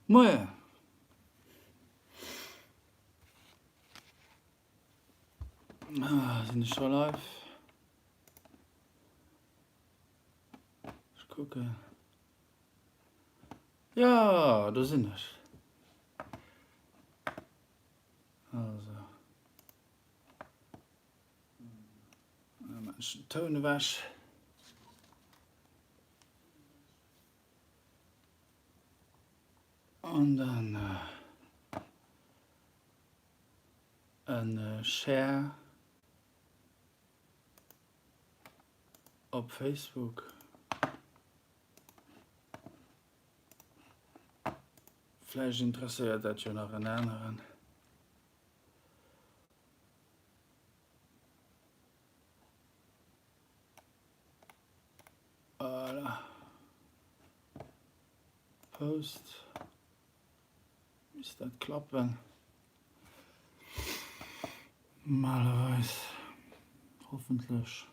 Moien! Sinn ech scho live? Ech kucken. Jo, do sinn ech. Also. Ech den Toun ewech. An dann e Share op Facebook. Vläicht interesséiert dat jo nach en aneren. Voilà. Post. Misst dat klappen. Normalerweis. Hoffentlech.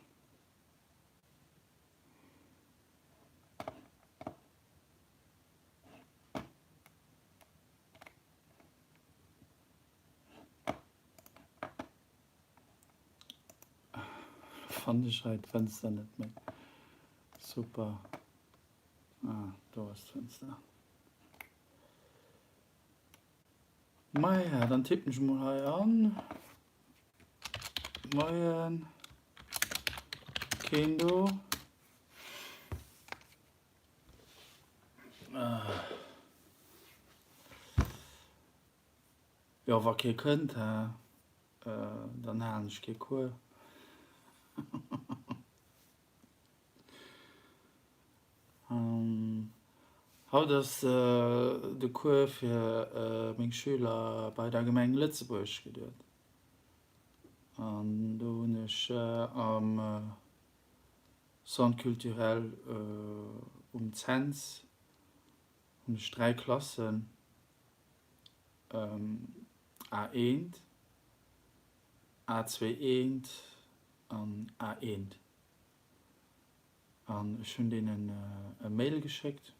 Fannen ech hei d'Fenster net méi. Super. Ah, do ass d'Fenster. Maja, dann tippen ech mol hei an. Moien. Keen do. Ah. Jo, wa kee kënnt, hä, dann halen ech kee Cours. Haut ass de Cours fir meng Schüler bei der Gemeng Lëtzebuerg geduet. An do hunn ech am Centre culturel um Cents hunn ech 3 Klassen. A1, A2 eent an A1. An ech hunn deenen e Mail geschéckt.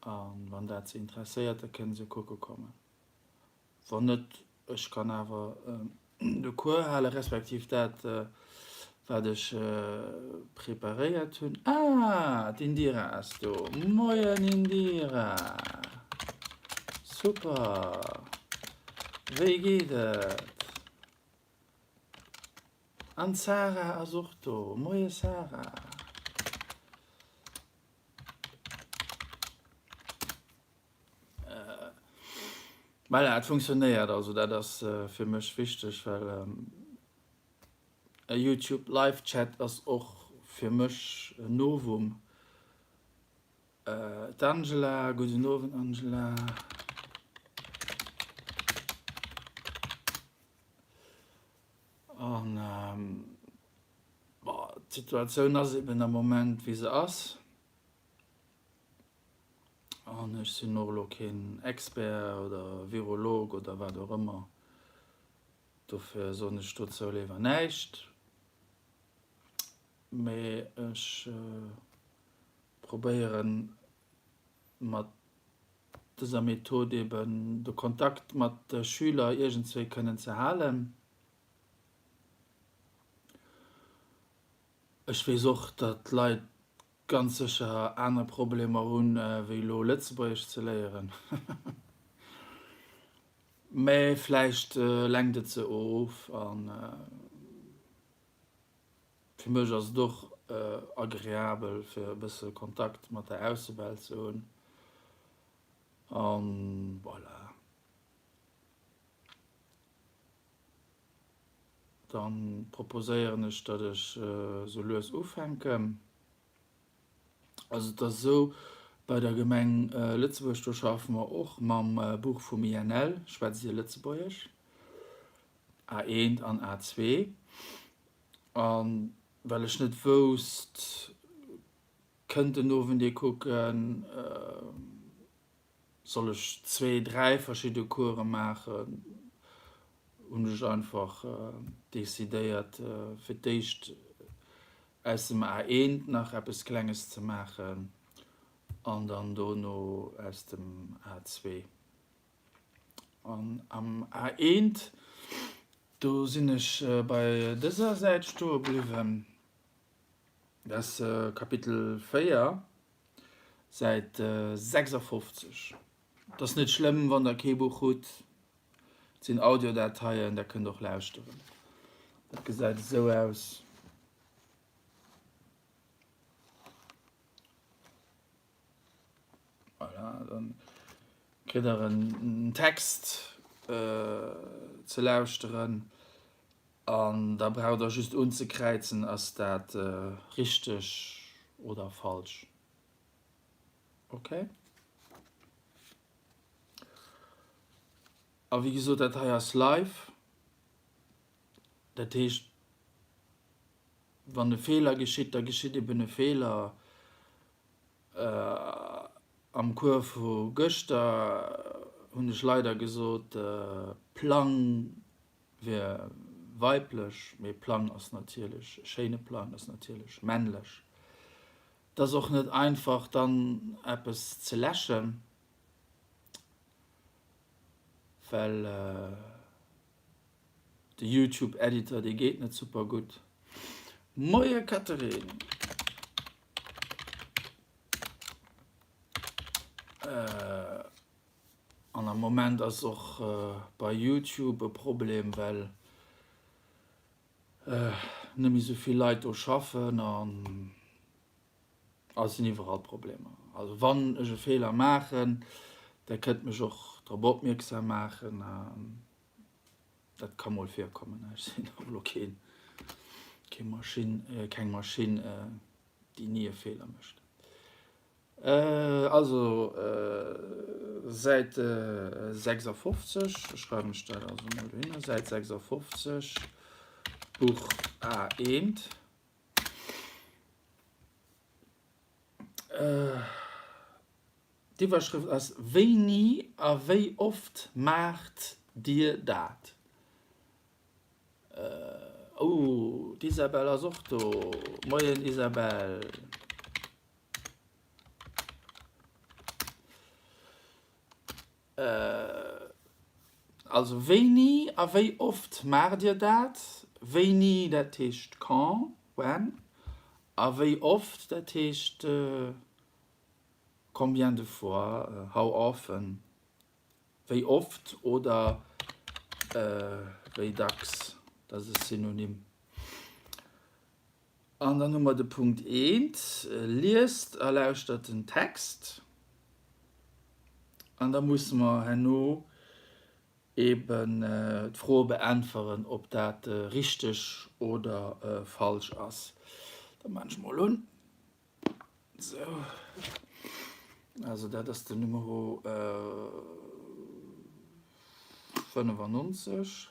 A wann dat se interesséiert, da kënne se kucke kommen. Wann net, ech kann awer de Cours halen, respektiv dat, wat ech preparéiert hunn. Ah, d'Indira ass do. Moien Indira! Super! Wéi geet et? An d'Sarah ass och do. Moie Sarah! Voilà, et funktionéiert, also dat ass fir mech wichteg, well e Youtube Live Chat ass och fir mech en Novum. D'Angela, gudden Owend Angela. An bon, d'Situatioun ass eben am Moment wéi se ass. An ech sinn och elo keen Expert oder Virolog oder wat och ëmmer, dofir soen ech dozou léiwer näischt. Mee ech probéieren mat dëser Method eben de Kontakt mat de Schüler iergendswéi kënnen ze halen. Ech weess och, datt d'Leit ganz sécher aner Problemer hunn, wéi elo Lëtzebuergesch ze léieren. Mä vläicht lenkt et se of. A fir mech ass et och agreabel, fir e bësse Kontakt mat der Aussewelt ze hunn. A voilà. Dann proposéieren ech, datt ech esou lues ufänken. Also et ass esou, bei der Gemeng Lëtzebuerg, do schaffe mer och mam Buch vum INL, Schwätzt Dir Lëtzebuergesch? A1 an A2. A well ech net wousst, kënnt den Owend ee kucken, Soll ech zwee, dräi verschidde Course maachen? Hunn ech einfach decidéiert, fir d'éischt aus dem A1 nach eppes Klenges ze maachen. An dann dono aus dem A2. An am A1, do sinn ech bei dëser Säit stoe bliwwen. Dat ass Kapitel 4, Säit 56. Et ass net schlëmm, wann der kee Buch hutt. Et sinn Audiodateien, der kënnt och lauschteren. Dat gesäit esou aus. Voilà, dann kritt der en Text ze lauschteren an da braucht der just unzekräizen, ass dat richteg oder falsch. Ok. A wéi gesot, dat hei ass live, dat heescht, Wann e Feeler geschitt, da geschitt eben e Feeler. Am Cours vu gëschter hunn ech leider gesot, Plang wier weiblech, mee Plang ass natierlech, e schéine Plang ass natierlech männlech. Et ass och net einfach dann eppes ze läschen, well. De Youtube Editor dee geet net super gutt. Moie Catherine! An am Moment ass och bei Youtube e Problem, well net méi sou vill Leit do schaffen an et sinn iwwerall Problemer. Also wann ech e Feeler maachen, da kënnt mech och drop opmierksam maachen. Dat ka mol virkommen, ech sinn och elo keen, kee Maschinn, keng Maschinn, déi ni e Feeler mécht. Also Säit 56, schreiwen ech dat also mol dohinner, Säit 56, Buch A1. D'Iwwerschrëft ass Wéini a wéi oft maacht Dir dat? Oh, d'Isabelle ass och do. Moien Isabelle. Also wéini a wéi oft maacht Dir dat? Wéini, dat heescht quand, when, a wéi oft, dat heescht Combien de fois, how often, wéi oft oder wéi dacks, dat ass e Synonym. An dann hu mer de Punkt eent, Liest a lauschtert den Text. An da musse mer herno eben d'Froe beäntweren, ob dat richteg oder falsch ass. Da maachen ech mol un. Sou, also dat ass den Numero 95.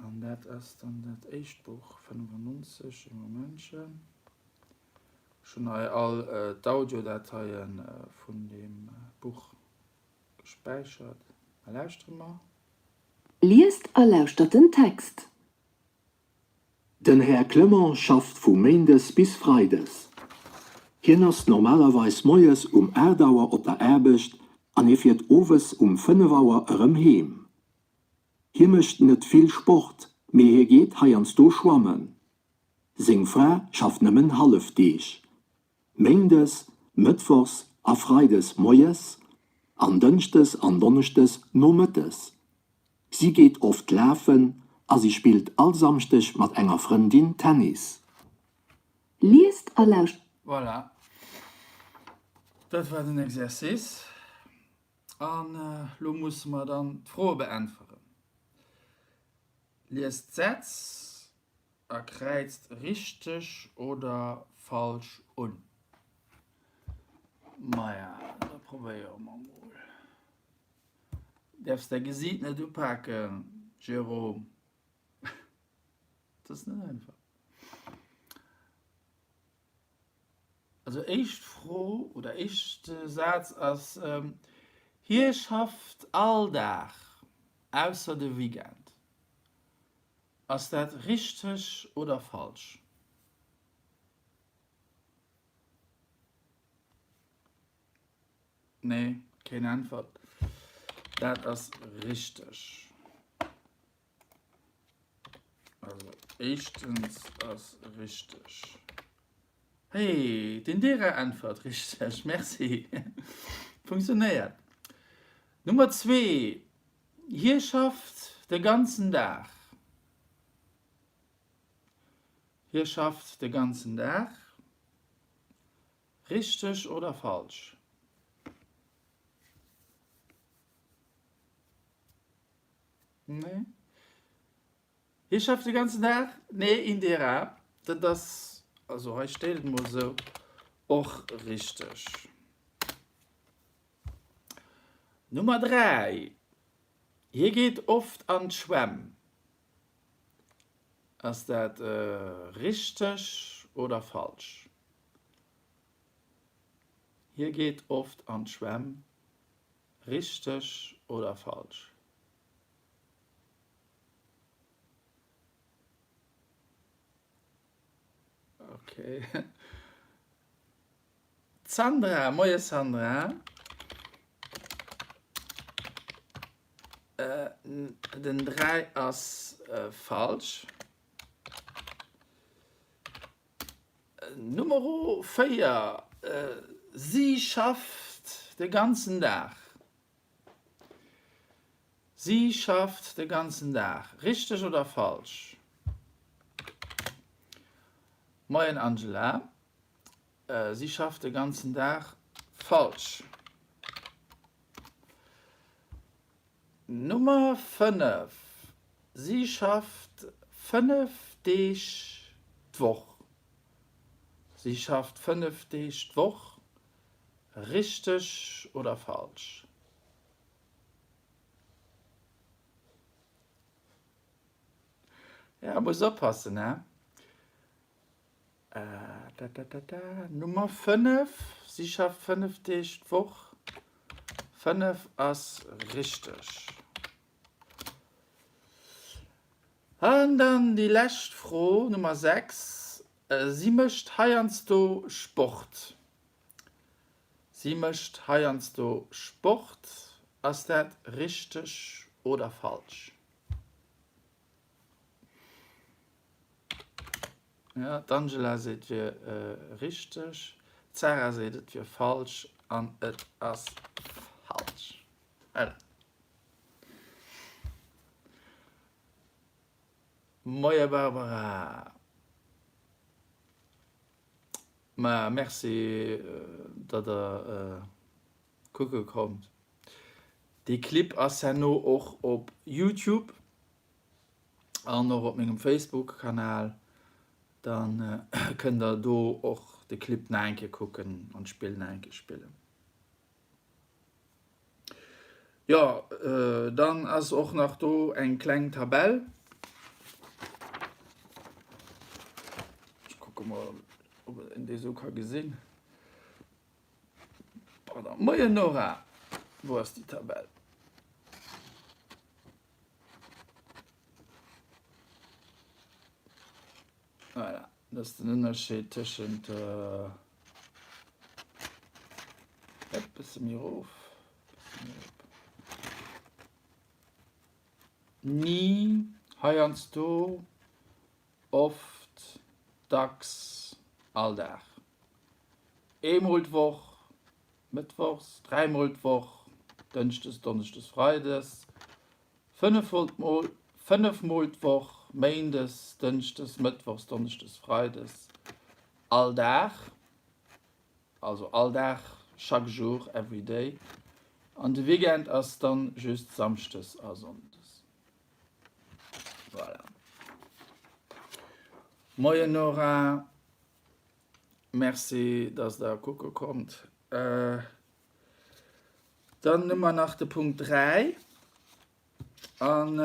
An dat ass dann dat éischt Buch, 95, e Momentchen. Ech hunn hei all d'Audiodateie vun deem Buch gespäichert. Da lauschtere mer. Liest a lauschtert den Text. Den Här Clement schafft vu méindes bis freides. Hien ass normalerweis moies um 8 Auer op der Aarbecht an hie fiert owes um 5 Auer erëm heem. Hie mécht net vill Sport, mee hie geet heiansdo schwammen. Seng Fra schafft nëmmen hallef Deeg, méindes, mëttwochs a freides moies an dënschdes an donneschdes nomëttes. Si geet oft lafen a si spillt all Samschdeg mat enger Frëndin Tennis. Liest a lauscht. Voilà, dat war den Exercice. An elo musse mer dann d'Froe beäntweren. Liest d'Sätz a kräizt richteg oder falsch un. Maja, da probéiere mer mol. Däerfs däi Gesiit net upaken, Jérôme. Dat ass net einfach. Also éischt Fro oder éischte Saz ass, Hie schafft all Dag, ausser de Weekend. Ass dat richteg oder falsch? Nee, keen äntwert. Dat ass richteg. Also éischtens ass richteg. Hey, d'Indira äntwert richteg. Merci. Funktionéiert. Nummer zwee, Hie schafft de ganzen Dag. Hie schafft de ganzen Dag. Richteg oder falsch? Nee. Hie schafft de ganzen Dag? Nee, Indira, dat ass, also hei steet et mol esou, och richteg. Nummer 3, Hie geet oft an d'Schwämm. Ass dat richteg oder falsch? Hie geet oft an d'Schwämm, richteg oder falsch? Okay. D'Sandra, Moie Sandra. Den 3 ass falsch. Numero 4, Si schafft de ganzen Dag. Si schafft de ganzen Dag. Richteg oder falsch? Moien Angela. Si schafft de ganzen Dag. Falsch. Nummer 5, Si schafft 5 Deeg d'Woch. Si schafft 5 Deeg d'Woch. Richteg oder falsch? Ja, muss oppassen, he? Nummer 5, Si schafft 5 Deeg d'Woch. 5 ass richteg. An dann déi lescht Fro, Nummer 6, Si mécht heiansdo Sport. Si mécht heiansdo Sport. Ass dat richteg oder falsch? Ja, d'Angela seet et wier richteg, d'Sarah seet et wier falsch an et ass falsch. Voilà. Moie Barbara. Ma merci datt der kucke kommt. Dee Clip ass herno och op Youtube. An och op mengem Facebook Kanal, dann kënnt der do och de Clip nach eng Kéier kucken an d'Spill nach eng Kéier spillen. Jo, dann ass och nach do eng kleng Tabell. Ech kucke mol ob een déi esou ka gesinn. Pardon. Moien Nora, wou ass déi Tabell? Voilà, dat ass den Ënnerscheed tëschent e bësse méi erof, e bësse méi erop. Ni, heiansdo, oft, dacks, all Dag. Eemol d'Woch, mëttwochs, dräimol d'Woch, dënschdes, donneschdes, freides, fënnefmol fënnefmol d'Woch, méindes, dënschdes, mëttwochs, donneschdes, freides, all Dag, also all Dag, chaque jour, every day, an de Weekend ass dann just samschdes a sonndes. Voilà. Moien Nora. Merci, dass Der kucke kommt. Dann hu mer nach de Punkt 3. An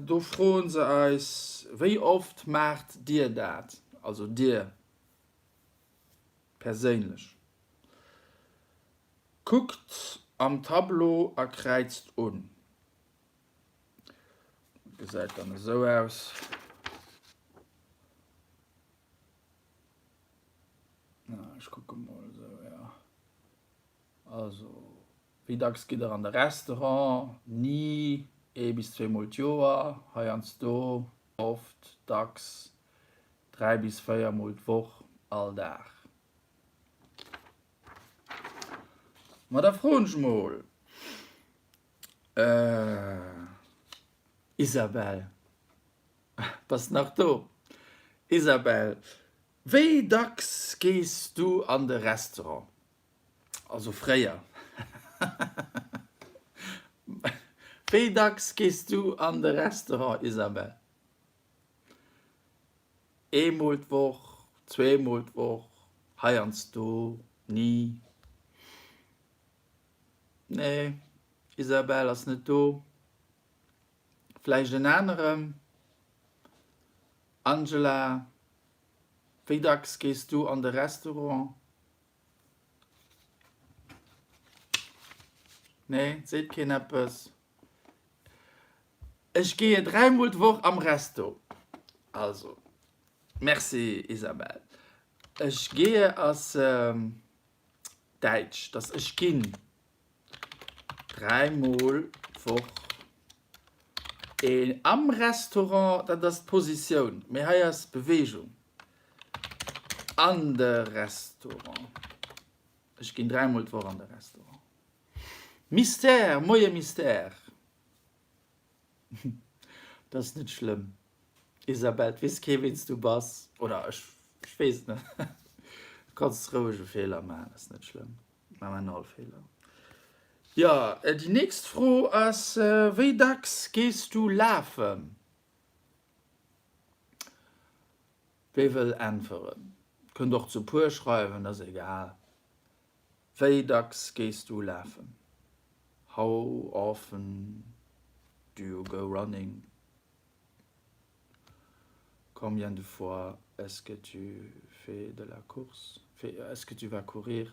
do froe se eis, Wéi oft maacht Dir dat? Also Dir perséinlech. Kuckt am Tableau a kräizt un. Dat gesäit dann esou aus. Ech kucke mol esou, jo. Also. Wéi dacks gitt der an de Restaurant? Ni, ee bis zweemol d'Joer, heiansdo, oft, dacks, 3 bis 4 mol d'Woch, all Dag. Ma da froen ech mol, Isabelle, bass de nach do? Isabelle, wéi dacks gees du an de Restaurant? Also fréier. Wéi dacks gees du an de Restaurant, Isabelle? Eemol d'Woch, zweemol d'Woch, heiansdo, ni. Nee, Isabelle ass net do. Vläicht en aneren? Angela, wéi dacks gees du an de Restaurant? Nee, seet keen eppes. Ech gehe dräimol d'Woch am Resto. Also, merci Isabelle. Ech gehe ass däitsch, dass ech ginn dräimol d'Woch am Restaurant, dat ass d'Positioun, mee hei ass Beweegung. An de Restaurant. Ech ginn dräimol d'Woch an de Restaurant. Mystère, Moie Mystère. Dat ass net schlëmm, Isabelle, et weess kee ween s du bass. Oder ech, ech weess et net. Du kanns roueg e Feeler maachen, dat ass net schlëmm. Mer maachen all Feeler. Jo, déi nächst Fro ass, Wéi dacks gees du lafen? Wie wëll äntweren? Kënnt och zu puer schreiwen, ass egal. Wéi dacks gees du lafen? How often do you go running? Combien de fois est-ce que tu fais de la course? Est-ce que tu vas courir?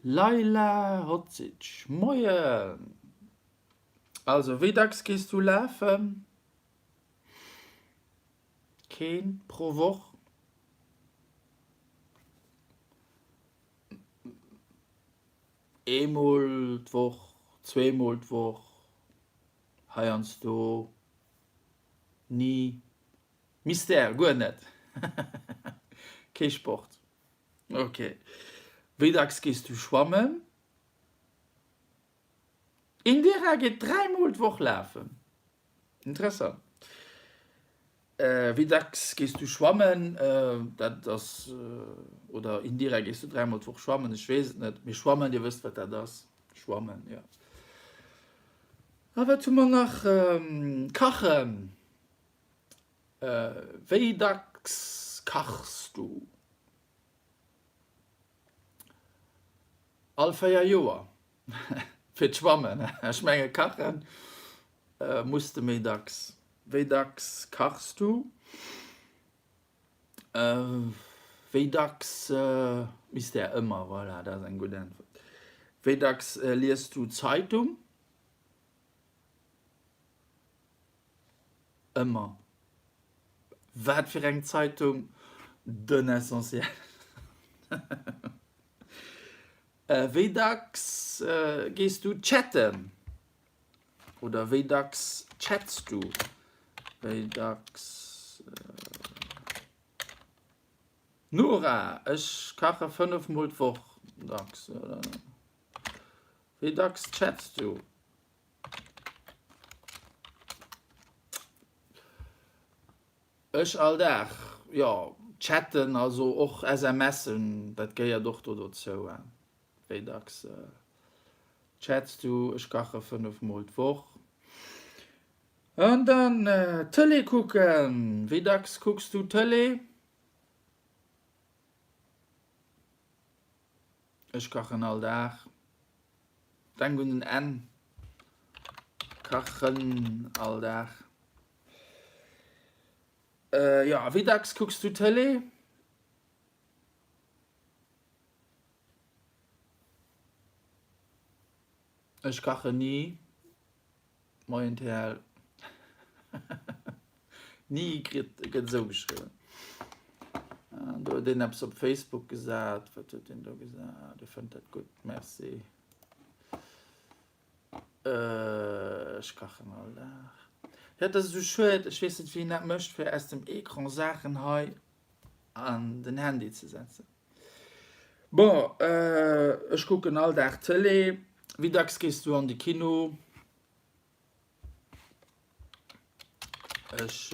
Laila Hodzic, Moien! Also, wéi dacks gees du lafen? Keen pro Woch. Eemol d'Woch, zweemol d'Woch, heiansdo ni. Mystère, guer net. Kee Sport. Ok. Wéi dacks gees du schwammen? Indira geet dräimol d'Woch lafen. Interessant. Wéi dacks gees du schwammen? Dat ass, oder Indira, gees du dräimol d'Woch schwammen? Ech weess et net. Mee schwammen, dir wësst, wat dat ass. Schwammen, jo. A wat hu mer nach? Kachen. Wéi dacks kachs du? All 4 Joer fir d'Schwammen. Ech menge kachen muss de méi dacks. Wéi dacks kachs du? Wéi dacks, Mystère, ëmmer, voilà, dat ass eng gutt Äntwert. Wéi dacks lies du d'Zeitung? Ëmmer. Wat fir eng Zeitung? Den Essentiel. Wéi dacks gees du chatten? Oder wéi dacks chats du? Wéi dacks. Nora, Ech kache 5 mol d'Woch. Dacks, oder? Wéi dacks chats du? Ech all Dag, jo. Chatten, also och SMSen, dat gehéiert och do dozou. Wéi dacks chats du? Ech kache 5 mol d'Woch. An dann Tëlee kucken, wéi dacks kucks du Tëlee? Ech kachen all Dag. Denk un den N. Kachen all Dag. Jo, a wéi dacks kucks du Tëlee? Ech kachen ni. Moien TL. Ni kritt gëtt esou geschriwwen. Do huet een eppes op Facebook gesat. Wat huet deen do gesat? Dee fënnt dat gutt. Merci. Ech kachen all Dag. Jo, et ass esou schued, ech weess net wéi een dat mécht fir aus dem Ecran Saachen hei an den Handy ze setzen. Bon, ech kucken all Dag Tëlee. Wéi dacks gees du an de Kino? Ech,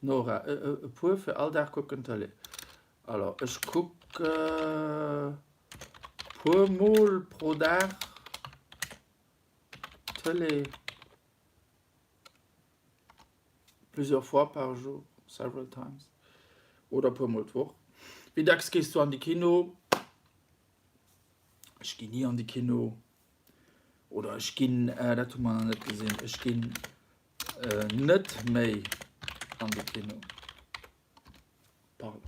Nora, e puer fir all Dag kucken Tëlee. Alors, ech kucke puer mol pro Dag Tëlee. Plusieurs fois par jour, several times. Oder puer mol d'Woch. Wéi dacks gees du an de Kino? Ech ginn ni an de Kino. Oder ech ginn, dat hu mer nach net gesinn, ech ginn net méi an de Kino. Pardon,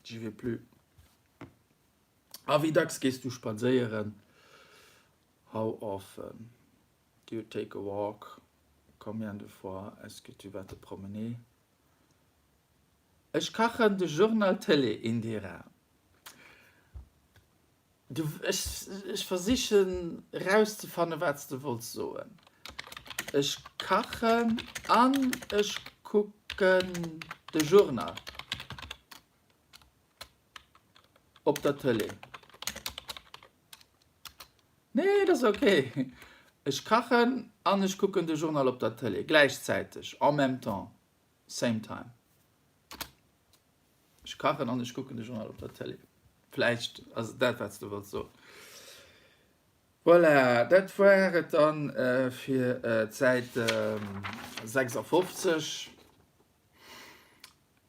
j'y vais plus. A wéi dacks gees du spadséieren? How often do you take a walk? Combien de fois est-ce que tu vas te promener? Ech kachen de Journal Télé, Indira. Du, ech, ech versichen erauszefannen, wat s de wollts soen. Ech kachen an ech kucken de Journal op der Tëlee. Nee, dat ass ok. Ech kachen an ech kucken de Journal op der Tëlee gläichzäiteg, en même temps, same time. Ech kachen an ech kucken de Journal op der Tëlee. Vläicht ass et dat, wat s de wolls soen. Voilà, dat war et dann fir d'Säit 56.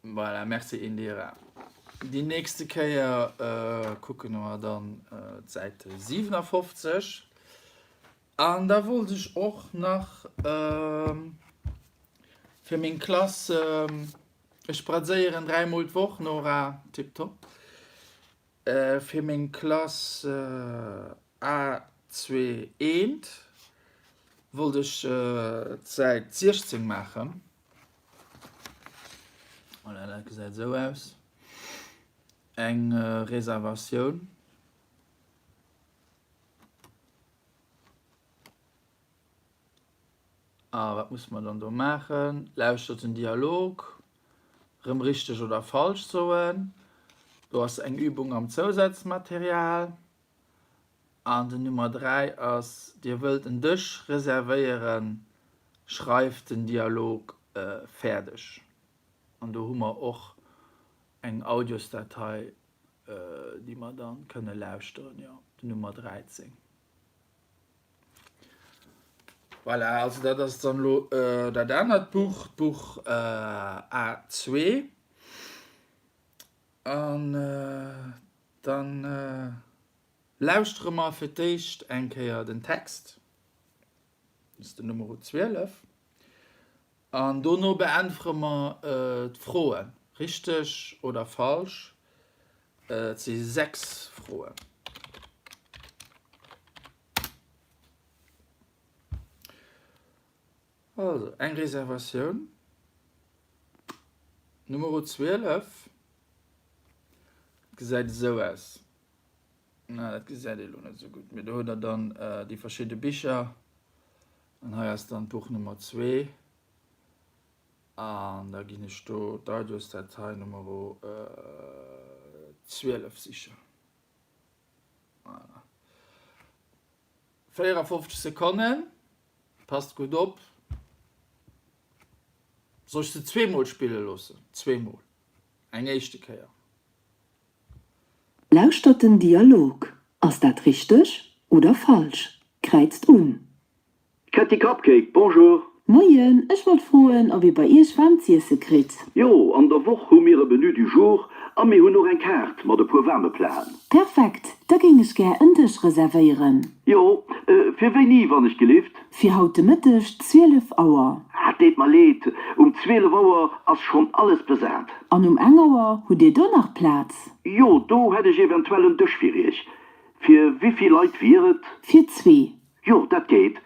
Voilà, merci Indira. Déi nächste Kéier kucke mer dann d'Säit 57. An da wollt ech och nach fir meng Klass, ech spadséieren 3 mol d'Woch, Nora, tiptop, fir meng Klass A2 eent wollt ech d'Säit 16 maachen. Voilà, dat gesäit esou aus. Eng Reservatioun. A wat musse mer dann do maachen? Lauschtert den Dialog, rëm richteg oder falsch soen. Do ass eng Übung am Zousazmaterial. An den Nummer 3 ass, Dir wëllt en Dësch reservéieren, schreift den Dialog fäerdeg. An do hu mer och eng Audiosdatei déi mer dann kënne lauschteren, jo, den Nummer 13. Voilà, also dat ass dann elo dat anert Buch, d'Buch A2. An dann lauschtere mer fir d'éischt eng Kéier den Text, dat ass den Numero 12. An dono beäntwere mer d'Froen, richteg oder falsch. Et si 6 Froen. Also, eng Reservatioun. Numero 12 gesäit esou aus. Na, dat gesäit ee lo net esou gutt, mee do hutt der dann déi verschidde Bicher. An hei ass dann d'Buch Nummer zwee. An da ginn ech do d'Audiosdatei Numero 12 sichen. Voilà. 54 Sekonnen. Passt gutt op. Soll ech se zweemol spille loossen? Zweemol. Eng éischte Kéier. Lauschtert den Dialog. Ass dat richteg oder falsch? Kräizt un. Ketty Cupcake, Bonjour. Moien, ech wollt froen ob ee bei iech waarm z'iesse kritt? Jo, an der Woch hu mir e Menu du jour a mir hunn och eng Kaart mat e puer waarme Platen. Perfekt, da géing ech gär en Dësch reservéieren. Jo, fir wéini wann ech gelift? Fir haut de Mëtteg 12 Auer. Ah, deet mer leed, um 12 Auer ass schonn alles besat. An um eng Auer, hutt dir do nach Plaz? Jo, do hätt ech eventuell en Dësch fir iech. Fir wivill Leit wier et? Fir zwee. Jo, dat geet.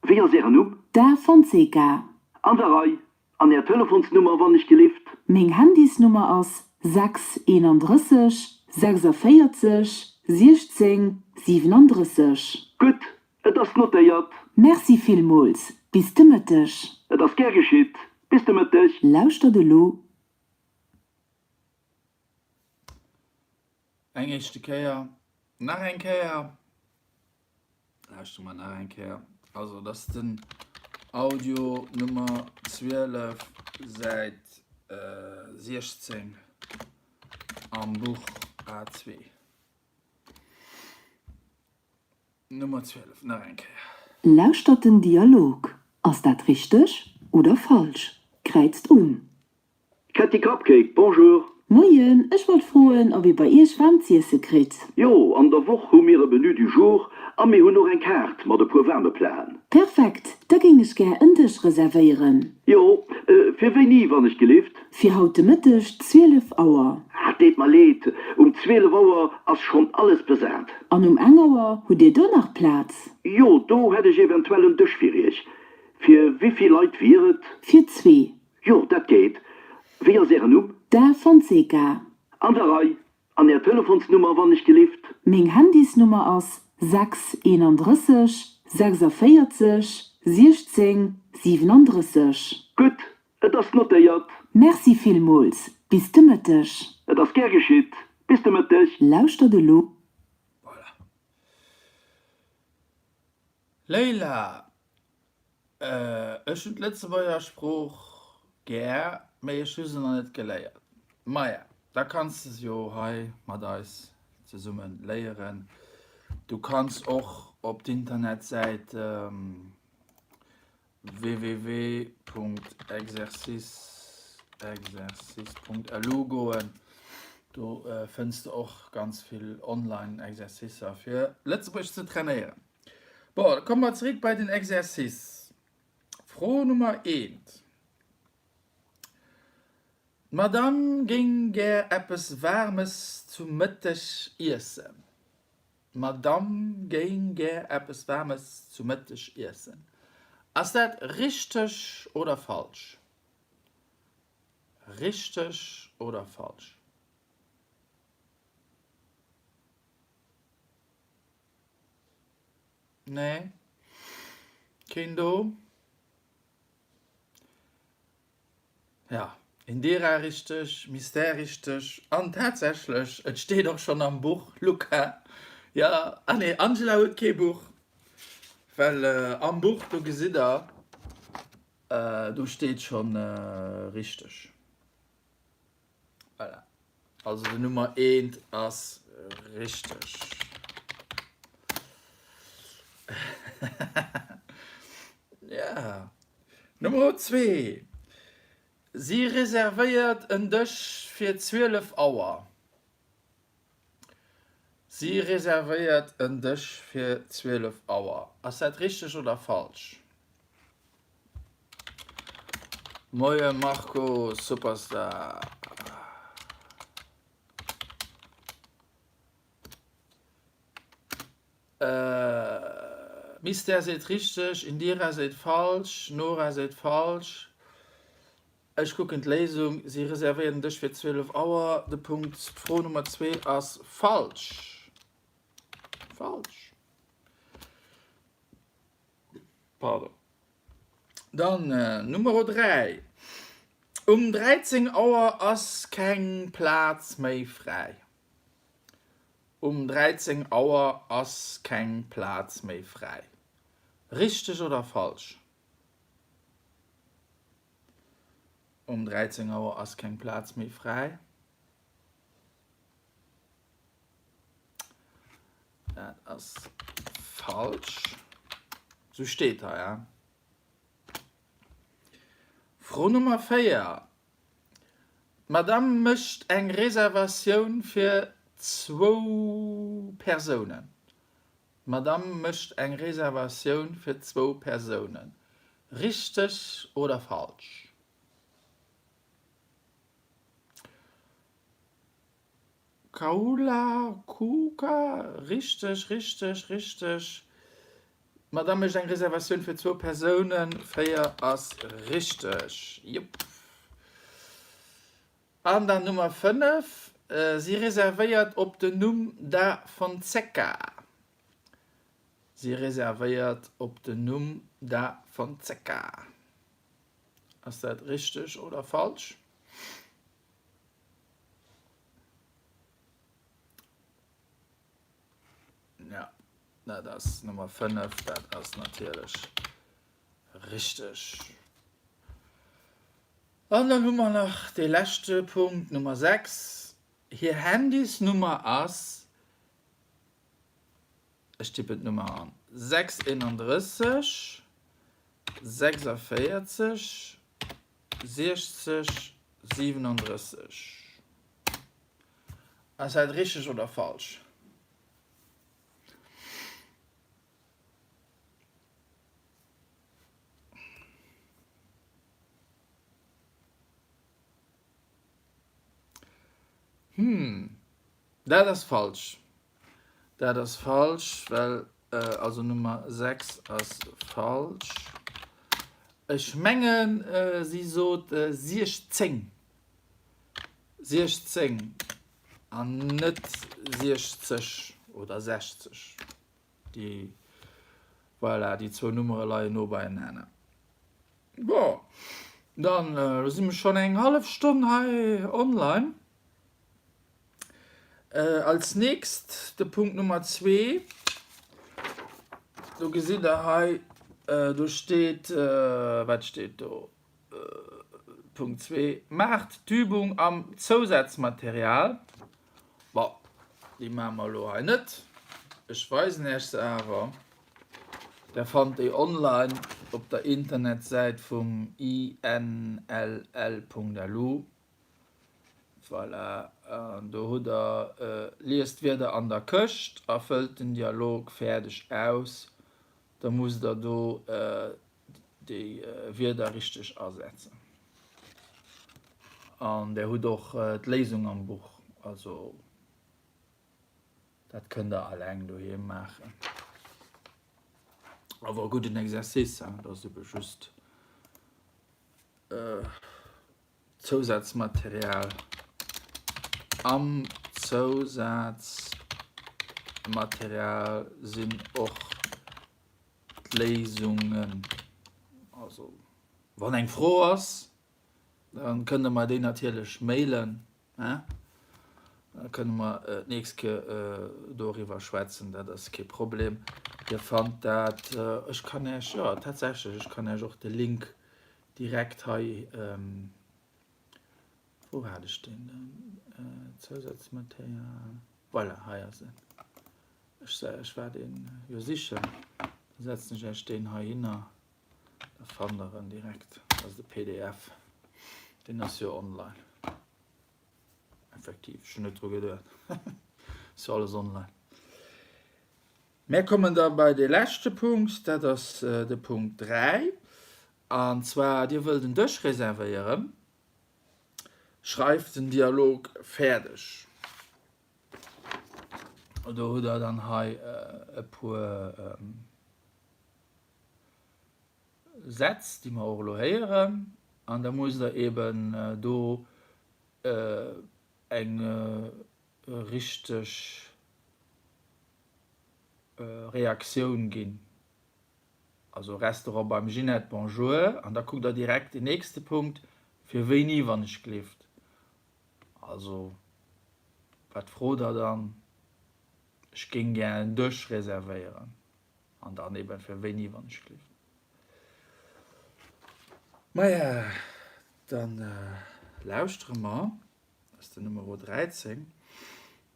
Wéi ass Ären Numm? Da Fonseca. An der Rei. An Är Telefonsnummer, wann ech gelift? Meng Handysnummer ass 6 31 46 16 37. Gutt. Et ass notéiert. Merci villmools. Bis de Mëtteg. Et ass gär geschitt. Bis de Mëtteg. Lauschtert elo. Eng éischte Kéier, nach eng Kéier. Lauschtere mer nach eng Kéier. Also dat ass den Audio Nummer 12, Säit 16 am Buch A2. Nummer 12, nach eng Kéier. Lauschtert den Dialog. Ass dat richteg oder falsch? Kräizt un. Ketty Cupcake, Bonjour. Moien, ech wollt froen ob ee bei iech waarm z'iesse kritt? Jo, an der Woch hu mir e Menu du jour a mir hunn och eng Kaart mat e puer waarme Platen. Perfekt, da géing ech gär en Dësch reservéieren. Jo, fir wéini wann ech gelift? Fir haut de Mëtteg 12 Auer. Ah, deet mer leed, um 12 Auer ass schonn alles besat. An um eng Auer, hutt dir do nach Plaz? Jo, do hätt ech eventuell en Dësch fir iech. Fir wéivill Leit wier et? Fir zwee. Jo, dat geet. Wéi ass Ären Numm? Da Fonseca. An der Rei. An Är Telefonsnummer, wann ech gelift? Meng Handysnummer ass 6 31 46 16 37. Gutt, et ass notéiert. Merci villmools. Bis de Mëtteg. Et ass gär geschitt. Bis de Mëtteg. Lauschtert elo. Voilà. Leila, Ech hunn d'Lëtzebuerger Sprooch gär, mee ech hu se nach net geléiert. Maja, da kanns de se jo hei mat eis zesumme léieren. Du kanns och op d'Internetsäit www.exercice.lu goen. Do fënns de och ganz vill Online-Exercicer fir Lëtzebuergesch ze trainéieren. Bon, da komme mer zeréck bei den Exercice. Fro Nummer eent. D'Madame géing gär eppes Waarmes zu Mëtteg iessen. D'Madame géing gär eppes Waarmes zu Mëtteg iessen. Ass dat richteg oder falsch? Richteg oder falsch? Nee. Keen do? Ja, Indira richteg, Mystère richteg an tatsächlech, et steet och schonn am Buch, Luca. Ja, ah nee, Angela huet kee Buch, well am Buch, do gesitt der, do steet schonn richteg. Voilà. Also den Nummer eent ass richteg. Ja. Nummer zwee. Si reservéiert en Dësch fir 12 Auer. Si reservéiert en Dësch fir 12 Auer. Ass dat richteg oder falsch? Moie Marco Superstar. Mystère seet richteg, Indira seet falsch, Nora seet falsch. Ech kucken d'Léisung, Si reservéiert en Dësch fir 12 Auer. De Punkt, d'Fro Nummer zwee ass falsch. Falsch. Pardon. Dann Numero 3, Um 13 Auer ass keng Plaz méi fräi. Um 13 Auer ass keng Plaz méi fräi. Richteg oder falsch? Um 13 Auer ass keng Plaz méi fräi. Dat ass falsch. Sou steet hei, ja. Fro Nummer 4. D'Madame mécht eng Reservatioun fir zwou Persounen. D'Madame mécht eng Reservatioun fir zwou Persounen. Richteg oder falsch? Kaula, Kuka, richteg, richteg, richteg. D'Madame mécht eng Reservatioun fir zwou Persounen. 4 ass richteg. Jupp. An dann Nummer 5, Si reservéiert op den Numm Da Fonseca. Si reservéiert op den Numm Da Fonseca. Ass dat richteg oder falsch? Ja, dat ass Nummer 5, dat ass natierlech richteg. An dann hu mer nach dee leschte Punkt, Nummer 6. Hir Handysnummer ass, ech tippen d'Nummer an, 6 31 46 60 37. Ass dat richteg oder falsch? Hm, dat ass falsch. Dat ass falsch, well also Nummer 6 ass falsch. Ech mengen si sot 16. 16 an net 60 oder 60. Déi, voilà, déi zwou Nummere leien no beienaner. Bon, dann elo si mer schonn eng hallef Stonn hei online. Als nächst de Punkt Nummer zwee. Do gesitt Der hei, do steet, wat steet do? Punkt zwee, Maacht d'Übung am Zousazmaterial. Bon, déi maache mer elo hei net. Ech weisen Iech se awer. Der fannt déi online op der Internetsäit vum inll.lu. Voilà, an do hutt der Liest d'Wierder an der Këscht a fëllt den Dialog fäerdeg aus. Da musst der do déi Wierder richteg asetzen. An der hutt och d'Léisung am Buch, also dat kënnt der alleng doheem maachen. Awer e gudden Exercice, dat ass ebe just Zousazmaterial. Am Zousazmaterial sinn och d'Léisungen. Also wann eng Fro ass, da kënnt der mer déi natierlech mailen, hein? Da kënne mer d'nächst Kéier doriwwer schwätzen, dat ass kee Problem. Dir fannt dat, ech kann Iech, jo tatsächlech, ech kann Iech och de Link direkt hei, wou hat ech deen dann, Zousazmaterial, voilà, hei ass en. Ech ech war deen jo sichen, da setzen ech Iech deen heihinner, da fannt der en direkt. Dat ass de pdf, deen ass jo online. Effektiv, ech hunn net dru geduet, ass jo alles online. Mär kommen da bei dee leschte Punkt, dat ass de Punkt 3, an zwar Dir wëllt en Dësch reservéieren. Schreift den Dialog fäerdeg. Do hutt der dann hei e puer Sätz, déi mer och elo héieren. An da musst der eben do eng richteg Reaktioun ginn. Also Restaurant beim Ginette, Bonjour. An da kuckt der direkt den nächste Punkt, Fir wéini, wann ech gleeft? Also, wat frot der dann? Ech géing gär en Dësch reservéieren. An dann eben fir wéini, wann ech gleeft. Maja, dann lauschtere mer. Dat ass den Numero 13.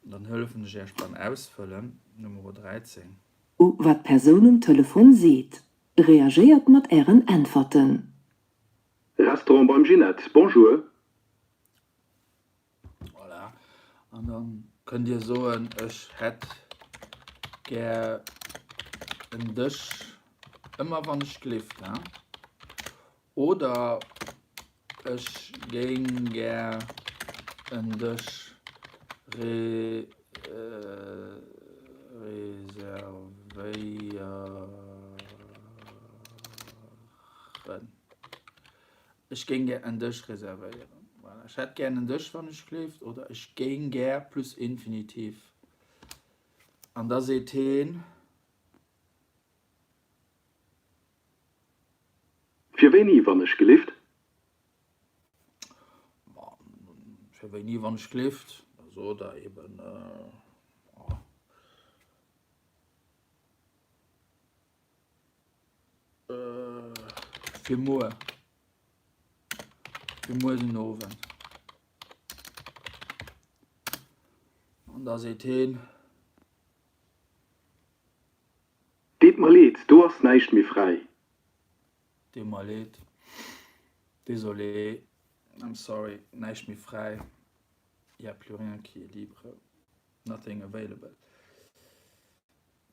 Dann hëllefen ech Iech beim Ausfëllen. Numero 13. Wat d'Persoun um Telefon seet. Reagéiert mat Ären Äntwerten. Restaurant beim Ginette, Bonjour. Voilà. An dann kënnt Dir soen, ech hätt gär en Dësch, ëmmer wann ech gleeft, hein? Oder ech géing gär en Dësch reservéieren. Ech géing gär en Dësch reservéieren. Voilà. Ech hätt gär en Dësch, wann ech gleeft, oder ech géing gär plus Infinitiv. An da seet heen. wéini, wann ech gelift? Fir wéini, wann ech gelift? Da sot der eben, Fir muer. Fir muer den Owend. An da seet heen. Deet mer leed, do ass näischt méi fräi. Deet mer leed, désolé, I'm sorry, näischt méi fräi, y a plus rien qui est libre, nothing available.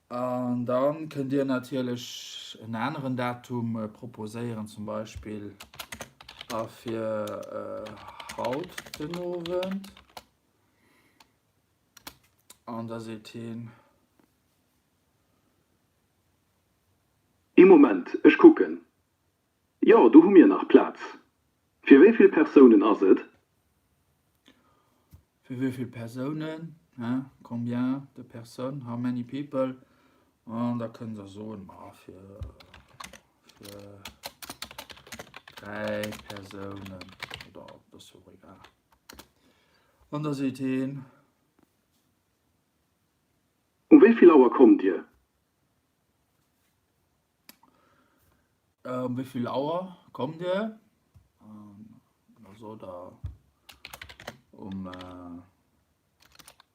An da kënnt Dir natierlech en aneren Datum proposéieren, zum Beispill a fir haut den Owend. An da seet hien. Ee Moment, ech kucken. Jo, do hu mir nach Plaz. Fir wéi vill Persounen ass et? Fir wéi vill Persounen, hein, combien de personnes, how many people? An da kënnt Der soen, ma fir, fir 3 Persounen oder dat ass jo och egal. An da seet heen. Um wéi vill Auer kommt Dir? Um wéi vill Auer kommt Dir? Da sot der um,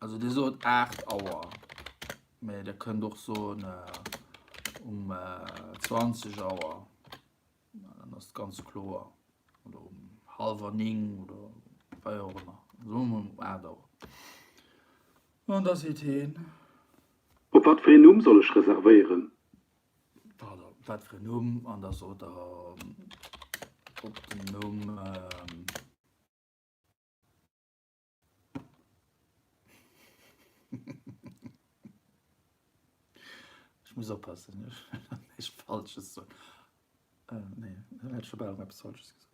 also Dir sot 8 Auer, mee Dir kënnt och soen um 20 Auer, dann ass et ganz kloer, oder um hallwer 9 oder wéi och ëmmer, soe mer um 8 Auer. An da seet heen. Op wat fir een Numm soll ech reservéieren? Pardon, wat fir een Numm? An da sot der op den Numm. Ech muss oppassen, ech wëll näischt Falsches soen. Nee, elo hätt ech scho bal erëm eppes Falsches gesot.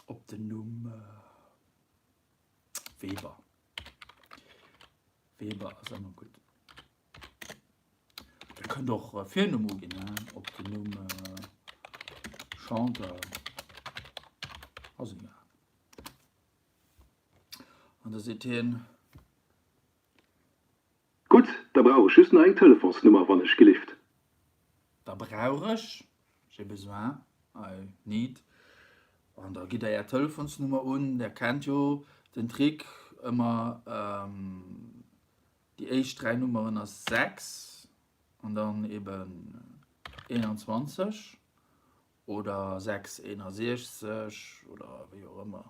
Op den Numm Weber. Weber ass ëmmer gutt. Dir kënnt och Virnumm uginn, hein, op den Numm Chantal. Ass egal. An da seet hien. Gutt, da brauch ech just nach eng Telefonsnummer, wann ech gelift. Da brauch ech, j'ai besoin, I need, an da gitt der är Telefonsnummer un. Der kennt jo den Trick, ëmmer déi éischt 3 Nummeren ass 6 an dann eben 21 oder 6 61 oder wéi och ëmmer.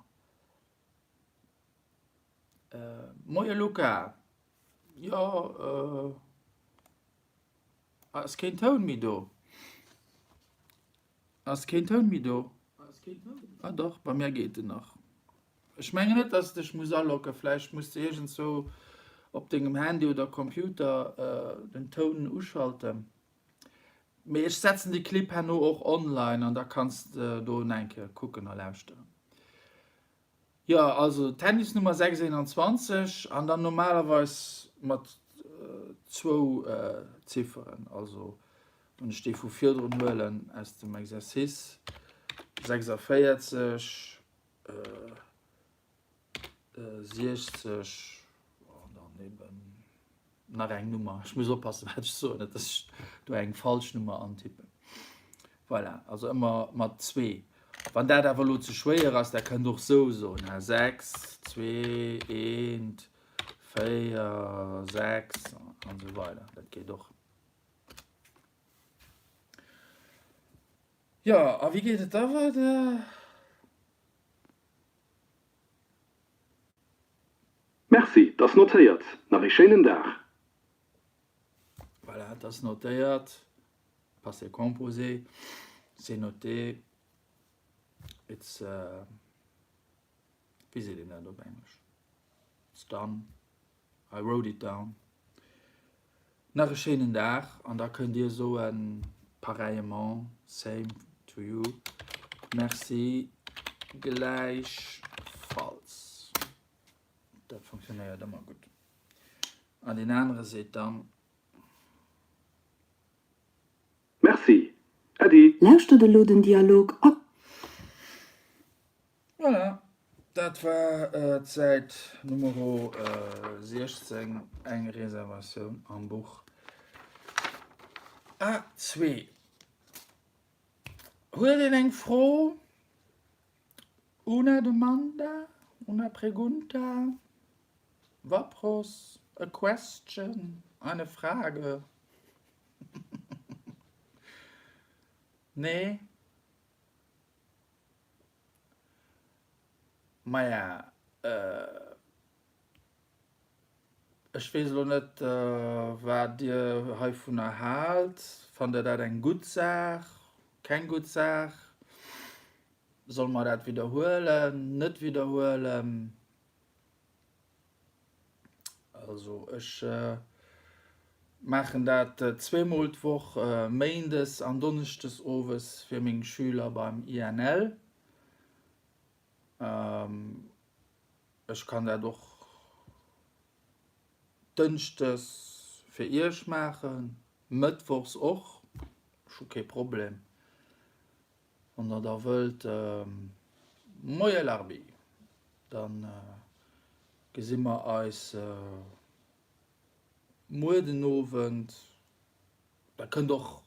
Moie Luca, jo ass keen Toun méi do? Ass keen Toun méi do? Ah dach, bei mär geet en nach. Ech mengen net, dass dech muss aloggen, vläicht muss de iergendzwou op dengem Handy oder Computer den Toun uschalten. Mee ech setzen de Clip herno och online an da kanns de do nach eng Kéier kucken a lauschteren. Jo, also d'Handysnummer 621 an dann normalerweis mat zwou Zifferen. Also wann ech déi vu virdrun huelen aus dem Exercice, 46, 60 an dann eben nach eng Nummer. Ech muss oppassen, wat ech soen, net dass ech do eng falsch Nummer antippen. Voilà, also ëmmer mat zwee. Wann dat awer elo ze schwéier ass, da kënnt och sou soen, ha, 6, 2, 1, 4, 6 an esou weider. Dat geet och. Jo, a wéi geet et da weider? Merci, 't ass notéiert. Nach ee schéinen Dag. Voilà, 't ass notéiert. Passé composé, c'est noté. It's, wéi seet een dat op Englesch? It's done. I wrote it down. Nach e schéinen Dag an da kënnt Dir soen, pareillement, same to you, merci gläichfalls. Dat funktionéiert ëmmer gutt. An deen anere seet dann. Merci. Äddi. Lauschtert elo den Dialog a. Voilà, dat war d'Säit Numero 16, eng Reservatioun am Buch A2. Huet een eng Fro? Una domanda? Una pregunta? Wapros? A question? Eine Frage? Nee? Maja, ech weess elo net, wat Dir heivunner haalt. Fannt Der dat eng gutt Saach, keng gutt Saach? Solle mer dat widderhuelen, net widderhuelen? Also ech maachen dat zweemol d'Woch, méindes an donneschdes owes fir meng Schüler beim INL. Ech kann dat och dënschdes fir iech maachen, mëttwochs och, ech hu kee Problem. Wann der da wëllt, Moie Larbi, da gesi mer eis muer den Owend. Der kënnt och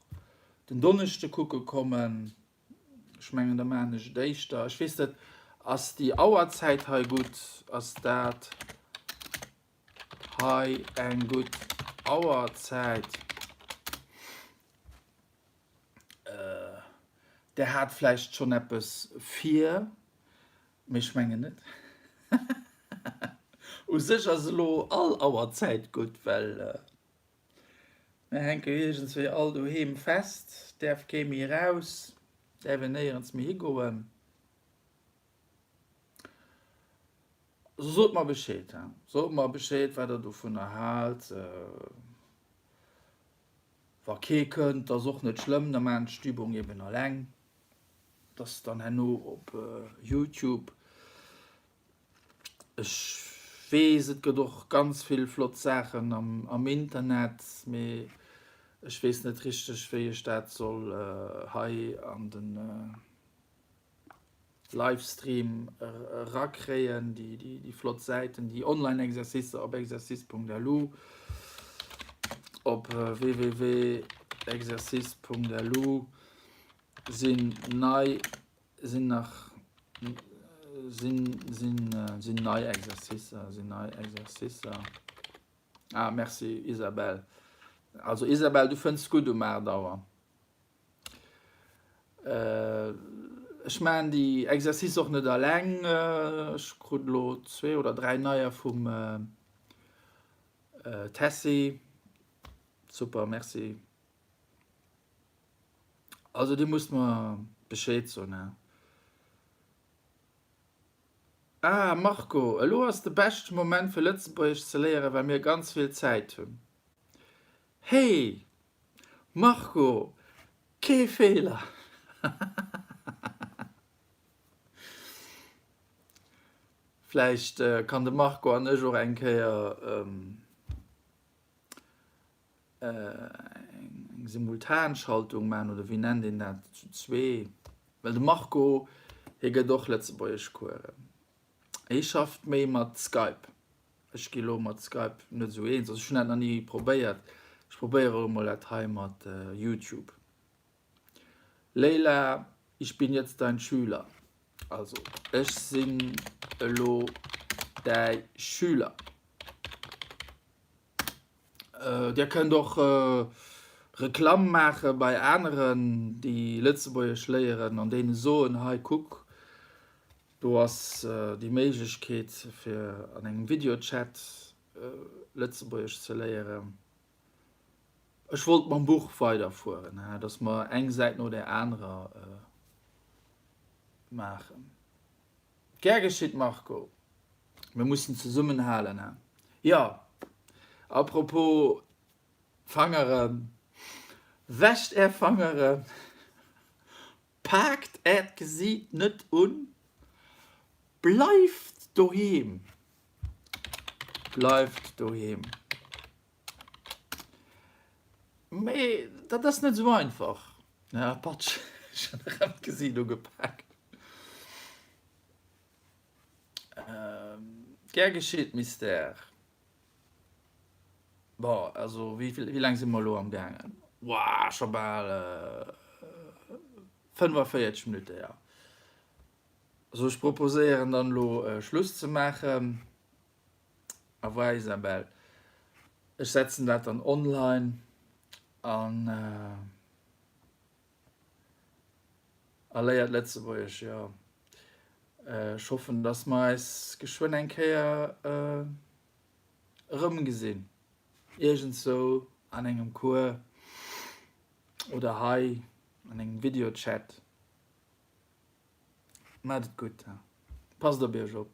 den Donneschde kucke kommen. Ech mengen, da maachen ech et éischter. Ech weess net, ass déi Auerzäit hei gutt? Ass dat hei eng gutt Auerzäit? Der hat vläicht schonn eppes vir, mee ech mengen net. U sech ass elo all Auerzäit gutt, well mir hänke jo iergendswéi all doheem fest, däerf kee méi eraus, däerf een néierens méi higoen. Also sot mer Bescheed, sot mer Bescheed, wat der dovunner haalt. Wa kee kënnt, ass och net schlëmm, da maachen ech d'Übung eben alleng. Dat ass dann herno op Youtube. Ech weess, et gëtt och ganz vill flott Saachen am Internet, mee ech weess net richteg, wéi ech dat soll hei an de Livestream erakréien, déi flott Säiten, déi Online-Exercicer op exercice.lu, op www.exercice.lu sinn nei, sinn nach, sinn, sinn, sinn nei Exercicer, sinn nei Exercicer. Ah, merci Isabelle. Also Isabelle, du fënns gutt um 8 Auer. Ech maachen déi Exercice och net alleng. Ech krut elo zwee oder dräi neier vum Tessy. Super, merci. Also dir musst mer Bescheed soen, he. Ah Marco, elo ass de beschte Moment fir Lëtzebuergesch ze léieren, well mir ganz vill Zäit hunn. Hey! Marco, kee Feeler! Vläicht kann de Marco an ech och eng Kéier eng Simultanschaltung maachen, oder wéi nennt een dat, zu zwee? Well de Marco, hie gëtt och Lëtzebuergeschcoursen. Hie schafft méi mat Skype. Ech gi lo mat Skype net esou eens, also ech hunn dat nach ni probéiert. Ech probéiere elo mol dat hei mat Youtube. Leila, ich bin jetzt dein Schüler. Also ech sinn elo däi Schüler. Dir kënnt och Reklamm maache bei aneren, déi Lëtzebuergesch léieren an deene soen, hei kuck, do ass déi Méiglechkeet fir an engem Videochat Lëtzebuergesch ze léieren. Ech wollt mam Buch weiderfueren, dass mer eng Säit no där anerer maachen. Gär geschitt Marco, mir mussen zesummenhalen he. Jo, apropos Fangeren, wäscht är Fangeren, paakt äert Gesiit net un, bleift doheem, bleift doheem. Mee dat ass net esou einfach. Ja, Patsch, ech hunn erëm d'Gesiit ugepaakt. Gär geschitt, Mystère. Bon, also wéi wéi laang si mer elo am gaangen? Woah, scho bal 45 Minutte, jo. Also ech proposéieren dann elo Schluss ze maachen. Au revoir Isabelle. Ech setzen dat dann online an a léiert Lëtzebuergesch, jo. Ech hoffen, dass mer eis geschwënn eng Kéier erëmgesinn, iergendsou an engem Cours oder hei an engem Videochat. Maacht et gutt, passt op iech op.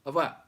Au revoir.